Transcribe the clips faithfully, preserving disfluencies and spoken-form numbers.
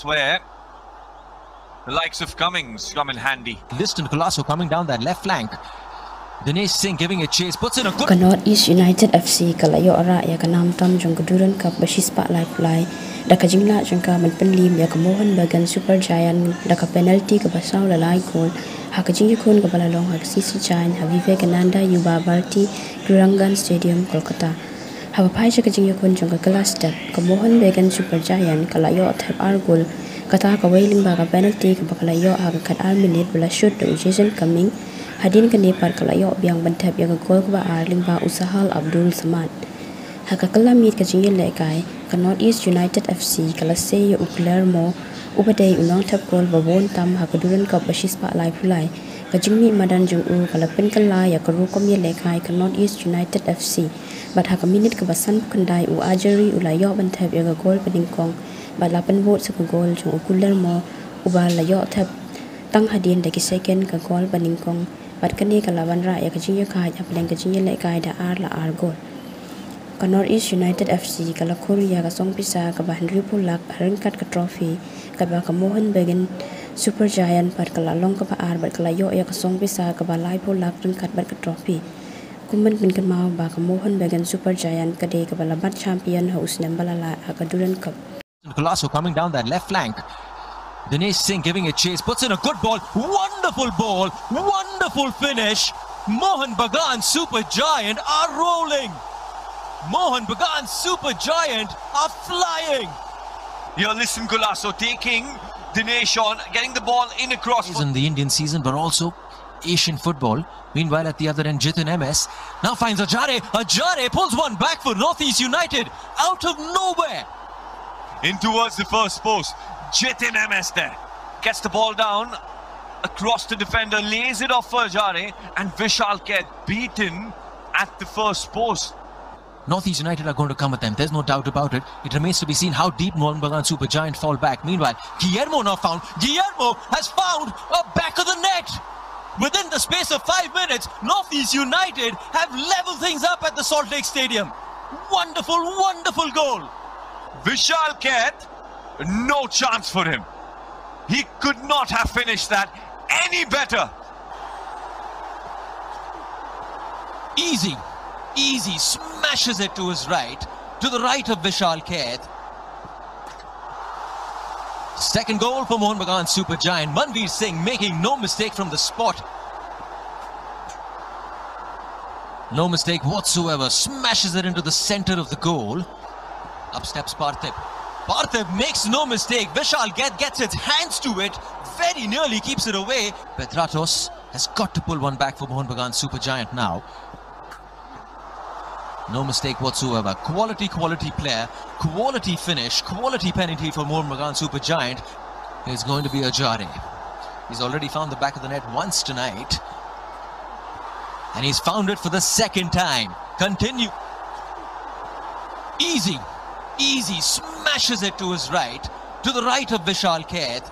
Where the likes of Cummings come in handy. Listen, Golazo coming down that left flank. Dinesh Singh giving a chase, puts in a good. Ka North East United F C ka la ïoh rah ïa ka nam tam jong ka Durand Cup ba shispah laiphew lai da ka jinglah jong ka ban pynliem ïa ka Mohun Bagan Super Giant da ka penalty kaba saw la lai kol ha ka jingïakhun kaba la long ha ka C C Jain ha Vivekananda Yuva Bharati Krirangan Stadium, Kolkata. Haba phai sha ka jingïakhun jong ka kylla step, ka Mohun Bagan Super Giant ka la ïoh thep ar gol, kata kawei lyngba ka penalty kaba ka la ïoh ha ka khatar minit ba la shut da u Jason Cumming. Hadien kane pat ka la ïoh biang ban thep ïa ka gol kaba ar lyngba u Sahal Abdul Samad. Ha ka kylla miet ka jingïalehkai, ka North East United F C ka la sei ïa u Claire Moore, uba dei u nongthep gol ba bun tam ha ka Durand Cup ba shispah laiphew lai. Ka jingmih madan jong u ka la pynkylla ïa ka rukom ïalehkai ka North East United F C. Bad ha ka minit kaba sanphew khyndai u Ajari u la ïoh ban thep ïa ka gol banyngkong bad la pynbud sa ka gol jong u Claire Moore, uba la ïoh thep tang hadien da ki second ka gol banyngkong. Bad kane ka la wanrah ïa ka jingïakhaid hapdeng ka jingïalehkai da ar la ar gol. Ka North East United F C ka la khur ïa ka song pisa kaba hynriewphew lak ryngkat ka trophy, katba ka Mohun Bagan Super Giant pat ka la long kaba ar bad ka la ïoh ïa ka song pisa kaba laiphew lak ryngkat bad ka trophy. Kum ban pynkynmaw ba ka Mohun Bagan Super Giant ka dei kaba la bat champion ha u snem ba la lah ha ka Durand Cup. Golazo coming down that left flank. Dinesh Singh giving a chase, puts in a good ball. Wonderful ball, wonderful finish. Mohun Bagan Super Giant are rolling. Mohun Bagan Super Giant are flying. Here, listen, Golazo taking Dinesh on, getting the ball in across. In the Indian season, but also Asian football. Meanwhile, at the other end, Jitin M S now finds Ajare. Ajare pulls one back for Northeast United out of nowhere. In towards the first post, Jitin M S there. Gets the ball down across the defender, lays it off for Ajare, and Vishal Keth beaten at the first post. Northeast United are going to come at them. There's no doubt about it. It remains to be seen how deep Mohun Bagan Super Giant fall back. Meanwhile, Guillermo now found. Guillermo has found a back of the net. Within the space of five minutes, Northeast United have leveled things up at the Salt Lake Stadium. Wonderful, wonderful goal. Vishal Keth, no chance for him. He could not have finished that any better. Easy, easy, smashes it to his right, to the right of Vishal Keth. Second goal for Mohun Bagan Super Giant. Manveer Singh making no mistake from the spot. No mistake whatsoever. Smashes it into the center of the goal. Up steps Parthiv. Parthiv makes no mistake. Vishal Keth gets his hands to it. Very nearly keeps it away. Pedratos has got to pull one back for Mohun Bagan Super Giant now. No mistake whatsoever. Quality, quality player. Quality finish. Quality penalty for Mohun Bagan Super Giant. It's going to be Ajare. He's already found the back of the net once tonight. And he's found it for the second time. Continue. Easy. Easy. Smashes it to his right. To the right of Vishal Keth.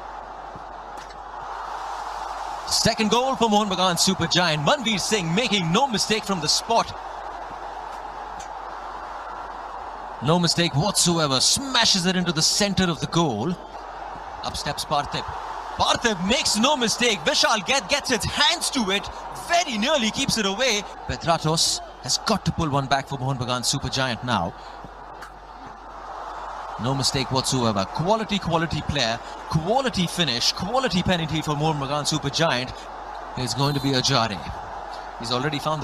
Second goal for Mohun Bagan Super Giant. Manveer Singh making no mistake from the spot. No mistake whatsoever. Smashes it into the center of the goal. Up steps Parthiv. Parthiv makes no mistake. Vishal Keth gets his hands to it. Very nearly keeps it away. Pedratos has got to pull one back for Mohun Bagan Super Giant now. No mistake whatsoever. Quality, quality player. Quality finish. Quality penalty for Mohun Bagan Super Giant. It's going to be Ajare. He's already found the